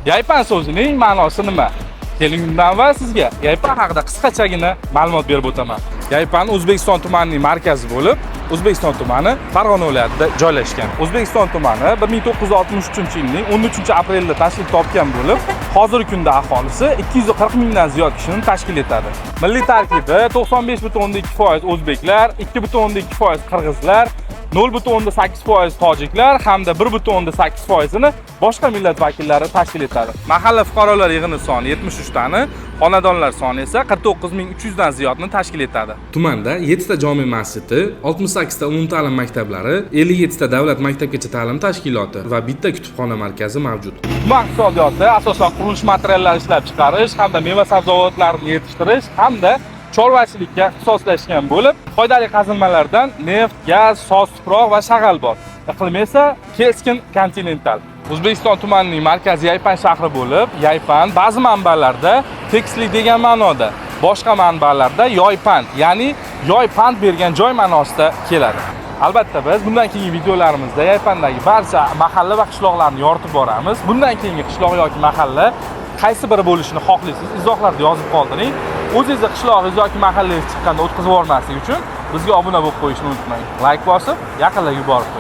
Yaypan so'zining ma'nosi nima? Keling, undan avval sizga Yaypan haqida qisqachagina ma'lumot berib o'taman. Yaypan O'zbekiston tumanining markazi bo'lib, O'zbekiston tumani Farg'ona viloyatida joylashgan. O'zbekiston tumani 1963-yilning 13-aprelida tashkil topgan bo'lib, hozirgi kunda aholisi 240 mingdan ziyod kishini tashkil etadi. Milliy tarkibi 95,2% o'zbeklar, 2,2% qirg'izlar, 0,8% tojiklar hamda 1,8%ini boshqa millat vakillari tashkil etadi. Mahalla fuqarolar yig'ini soni 73 tani, xonadonlar soni esa 49 300 dan ziyodni tashkil etadi. Tumanda 7 ta jome masjidi, 68 ta umumta'lim maktablari, 57 ta davlat maktabgacha ta'lim tashkiloti va bitta kutubxona markazi mavjud. Tuman iqtisodiyoti asosan qurilish materiallari ishlab chiqarish hamda meva-sabzavotlarni yetishtirish hamda chorvachilikka ixtisoslashgan bo'lib, foydali qazilmalardan neft, gaz, soz tuproq va shag'al bor. Iqlimi esa keskin kontinental. O'zbekiston tumanining markazi Yaypan shahri bo'lib, Yaypan ba'zi manbalarda tekislik degan ma'noda, boshqa manbalarda yoypand, ya'ni yoy pand bergan joy ma'nosida keladi. Albatta, biz bundan keyingi videolarimizda Yaypandagi barcha mahalla va qishloqlarni yoritib boramiz. Bundan keyingi qishloq yoki mahalla qaysi biri bo'lishini xohlaysiz, izohlarda yozib qoldiring. O'zingizni qishlog'ingiz yoki mahallangiz chiqqanda o'tkazib yubormaslik uchun bizga obuna bo'lib qo'yishni unutmang. Layk bosib, yaqinlarga yuborib qo'ying.